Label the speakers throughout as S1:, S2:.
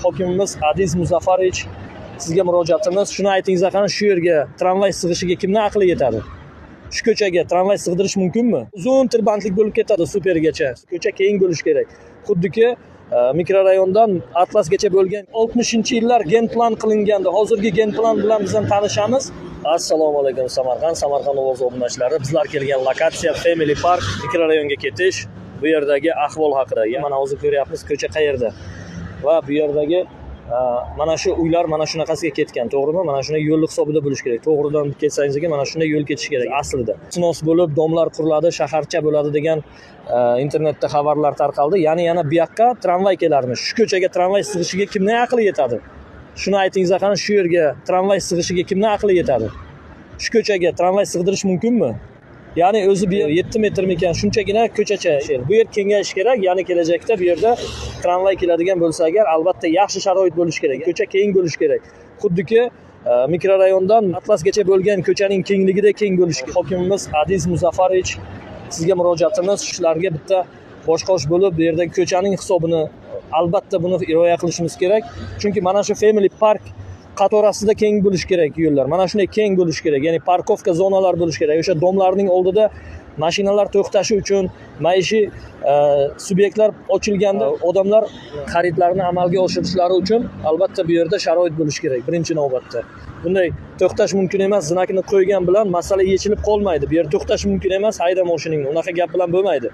S1: Hokimimiz Adiz Muzaffarovich, sizga murojaatimiz. Shuni aytingiz, qani shu yerga tramvay sig'ishiga kimning aqli yetadi? Shu ko'chaga tramvay sig'dirish mumkinmi? Uzun tirbandlik bo'lib ketadi supergacha. Ko'cha keng bo'lishi kerak. Xuddiki mikrorayondan Atlasgacha bo'lgan 60-yillar genplan qilinganda, hozirgi genplan bilan biz ham tanishamiz. Assalomu alaykum Samarqand, Samarqand ovozi obunachilari. Bizlar kelgan lokatsiya Family Park mikrorayonga ketish, bu yerdagi ahvol haqida. Mana hozir ko'ryapmiz ko'cha qayerda. Va bu yerdagi mana shu uylar mana shunaqasiga ketgan, to'g'rimi? Mana shunday yo'lni hisobida bo'lish kerak. To'g'ridan ketsangiz mana shunday yo'l ketish kerak aslida. Snos bo'lib domlar quriladi, shaharcha bo'ladi degan internetda xabarlar tarqaldi. Ya'ni yana bu yoqqa tramvay kelarmish. Shu ko'chaga tramvay sig'ishiga kimning aqli yetadi? Shuni aytingiz, qani shu yerga tramvay sig'ishiga kimning aqli yetadi? Shu ko'chaga tramvay sig'dirish mumkinmi? Ya'ni o'zi bu 7 metrmikan shunchagina ko'chacha. Bu yer kengayishi kerak. Ya'ni kelajakda bu yerda tramvay keladigan bo'lsa agar, albatta yaxshi sharoit bo'lishi kerak. Ko'cha keng bo'lishi kerak. Xuddiki mikrorayondan Atlasgacha bo'lgan ko'chaning kengligida keng bo'lishi kerak. Hokimimiz Adiz Muzaffarovich, sizga murojaatimiz, shularga bitta boshqosh bo'lib bu yerdagi ko'chaning hisobini albatta buni rioya qilishimiz kerak. Chunki mana shu Family Park qatorasida keng bo'lishi kerak yo'llar. Mana shunday keng bo'lishi kerak. Ya'ni parkovka zonalar bo'lishi kerak. O'sha domlarning oldida mashinalar to'xtashi uchun maishiy subyektlar ochilganda odamlar xaridlarni amalga oshirishlari uchun albatta bu yerda sharoit bo'lishi kerak birinchi navbatda. Bunday to'xtash mumkin emas, znakini qo'ygan bilan masala yechilib qolmaydi. Bu yerda to'xtash mumkin emas, hayda mashinangni. Unaqa gap bilan bo'lmaydi.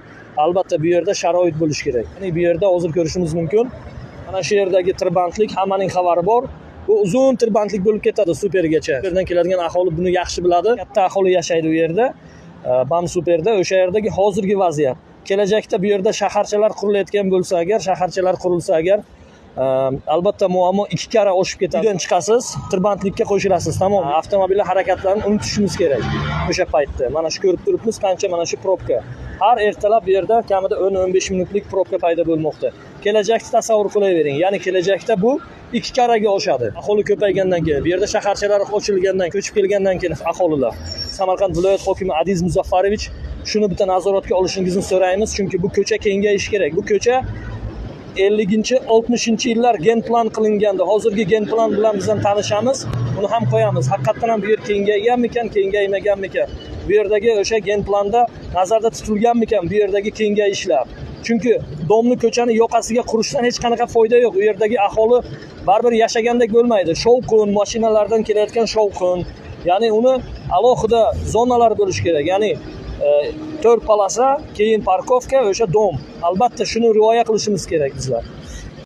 S1: Albatta bu yerda sharoit bo'lishi kerak. Ya'ni bu yerda hozir ko'rishimiz mumkin. Mana shu yerdagi tirbandlik hammaning xabari bor. Bu uzun tirbandlik bo'lib ketadi supergacha. Bu yerdan keladigan aholi buni yaxshi biladi. Katta aholi yashaydi u yerda. BAM superda o'sha yerdagi hozirgi vaziyat. Kelajakda bu yerda shaharchalar qurilayotgan bo'lsa agar, shaharchalar qurilsa agar, albatta muammo 2 karra oshib ketadi. Uydan chiqasiz, tirbandlikka qo'shilasiz, tamom. Avtomobillar harakatlarini unutishimiz kerak o'sha paytda. Mana shu ko'rib turibmiz qancha mana shu probka. Har ertalab bu yerda kamida 10-15 minutlik probka paydo bo'lmoqda. Kelajakni tasavvur qilavering. Ya'ni kelajakda bu 2 karraga oshadi. Aholi ko'paygandan keyin, bu yerda shaharchalar ochilgandan, ko'chib kelgandan keyin aholilar. Samarqand viloyat hokimi Adiz Muzaffarovich, shuni bitta nazoratga olishingizni so'raymiz, chunki bu ko'cha kengayishi kerak. Bu ko'cha 50-60-yillar genplan qilinganda, hozirgi genplan bilan biz ham tanishamiz, uni ham qo'yamiz. Haqiqatan ham bu yer kengayganmikan, kengaymaganmikan? Bu yerdagi o'sha genplanda nazarda tutilganmikan bu yerdagi kengayishlar? Chunki domni ko'chani yoqasiga qurishdan hech qanaqa foyda yo'q. U yerdagi aholi baribir yashagandek bo'lmaydi. Shovqin, mashinalardan kelayotgan shovqin. Ya'ni uni alohida zonalar bo'lishi kerak. Ya'ni 4 polasa, keyin parkovka, o'sha dom. Albatta shuni rioya qilishimiz kerak bizlar.